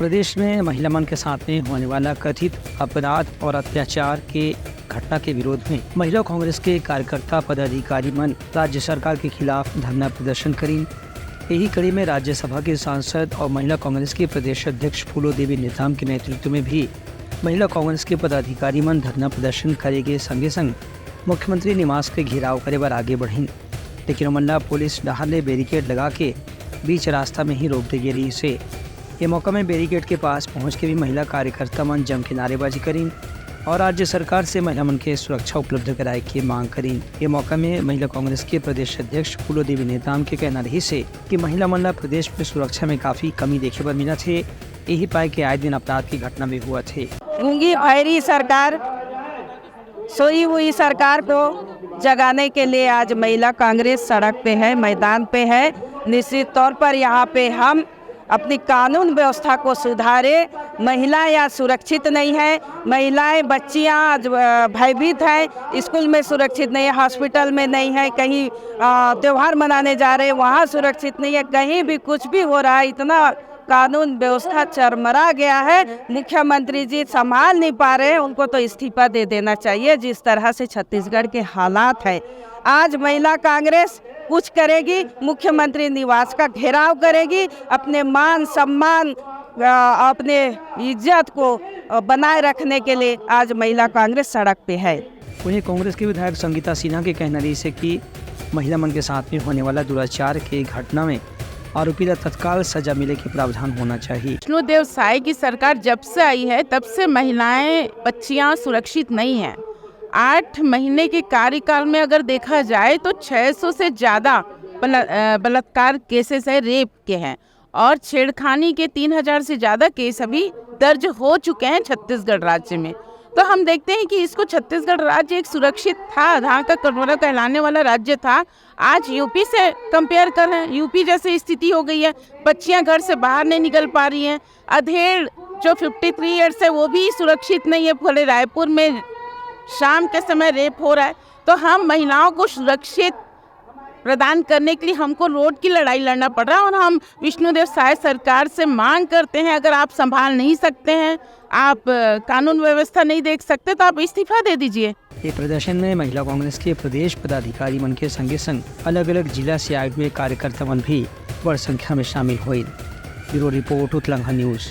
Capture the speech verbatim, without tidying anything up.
प्रदेश में महिला मन के साथ में होने वाला कथित अपराध और अत्याचार के घटना के विरोध में महिला कांग्रेस के कार्यकर्ता पदाधिकारी मन राज्य सरकार के खिलाफ धरना प्रदर्शन करीन। यही कड़ी में राज्यसभा के सांसद और महिला कांग्रेस के प्रदेश अध्यक्ष फूलो देवी नेताम के नेतृत्व में भी महिला कांग्रेस के पदाधिकारी मन धरना प्रदर्शन करे के संगे संग मुख्यमंत्री निवास के घेराव करे बर आगे बढ़िन, लेकिन ओमन ला पुलिस डहार ले बैरिकेड लगा के बीच रास्ता में ही रोक दे गे रहिस हे। ये मौका में बैरिकेड के पास पहुंच के भी महिला कार्यकर्ता मन जम के नारेबाजी करीन और राज्य सरकार से महिला मन के सुरक्षा उपलब्ध कराए के मांग करीन। ये मौका में महिला कांग्रेस के प्रदेश अध्यक्ष फूलो देवी नेताम के कहना रहिस हे कि महिला मन ला प्रदेश में सुरक्षा में काफी कमी देखे बर मिलत हे, यही पाए के आए दिन अपराध की घटना भी होवत हे। गूंगी भैरी सरकार, सोई हुई सरकार को जगाने के लिए आज महिला कांग्रेस सड़क पे है, मैदान पे है। निश्चित तौर पर यहाँ पे हम अपनी कानून व्यवस्था को सुधारे। महिलाएं आज सुरक्षित नहीं है, महिलाएं, बच्चियां आज, अ, भयभीत हैं, स्कूल में सुरक्षित नहीं है, हॉस्पिटल में नहीं है, कहीं, अ, त्योहार मनाने जा रहे हैं, वहाँ सुरक्षित नहीं है, कहीं भी कुछ भी हो रहा है। इतना कानून व्यवस्था चरमरा गया है, मुख्यमंत्री जी संभाल नहीं पा रहे हैं, उनको तो इस्तीफा दे देना चाहिए। जिस तरह से छत्तीसगढ़ के हालात हैं, आज महिला कांग्रेस कुछ करेगी, मुख्यमंत्री निवास का घेराव करेगी, अपने मान सम्मान, अ, अपने इज्जत को, अ, बनाए रखने के लिए आज महिला कांग्रेस सड़क पे है। वहीं कांग्रेस के विधायक संगीता सिन्हा के कहना रहिस हे कि महिला मन के साथ में होने वाला दुराचार के घटना में आरोपी ला तत्काल सजा मिले के प्रावधान होना चाहिए। विष्णुदेव साय की सरकार जब से आई है, तब से महिलाएं, बच्चियां सुरक्षित नहीं हैं। आठ महीने के कार्यकाल में अगर देखा जाए तो छह सौ से ज्यादा बला-, अ, बलात्कार केसेस है, रेप के हैं, और छेड़खानी के तीन हज़ार से ज्यादा केस अभी दर्ज हो चुके हैं छत्तीसगढ़ राज्य में। तो हम देखते हैं कि इसको छत्तीसगढ़ राज्य एक सुरक्षित था, धान का कटोरा कहलाने वाला राज्य था। आज यूपी से कंपेयर करें, यूपी जैसी स्थिति हो गई है, बच्चियां घर से बाहर नहीं निकल पा रही हैं, अधेड़ जो फिफ्टी थ्री ईयर्स है वो भी सुरक्षित नहीं है। भले रायपुर में शाम के समय रेप हो रहा है, तो हम महिलाओं को सुरक्षित प्रदान करने के लिए हमको रोड की लड़ाई लड़ना पड़ रहा है। और हम विष्णुदेव साय सरकार से मांग करते हैं, अगर आप संभाल नहीं सकते हैं, आप, अ, कानून व्यवस्था नहीं देख सकते, तो आप इस्तीफा दे दीजिए। ये प्रदर्शन में महिला कांग्रेस के प्रदेश पदाधिकारी मन के संगे संग अलग-अलग जिला से आए हुए कार्यकर्ता मन भी बड़ संख्या में शामिल होइन। Bureau report, Utlangha news.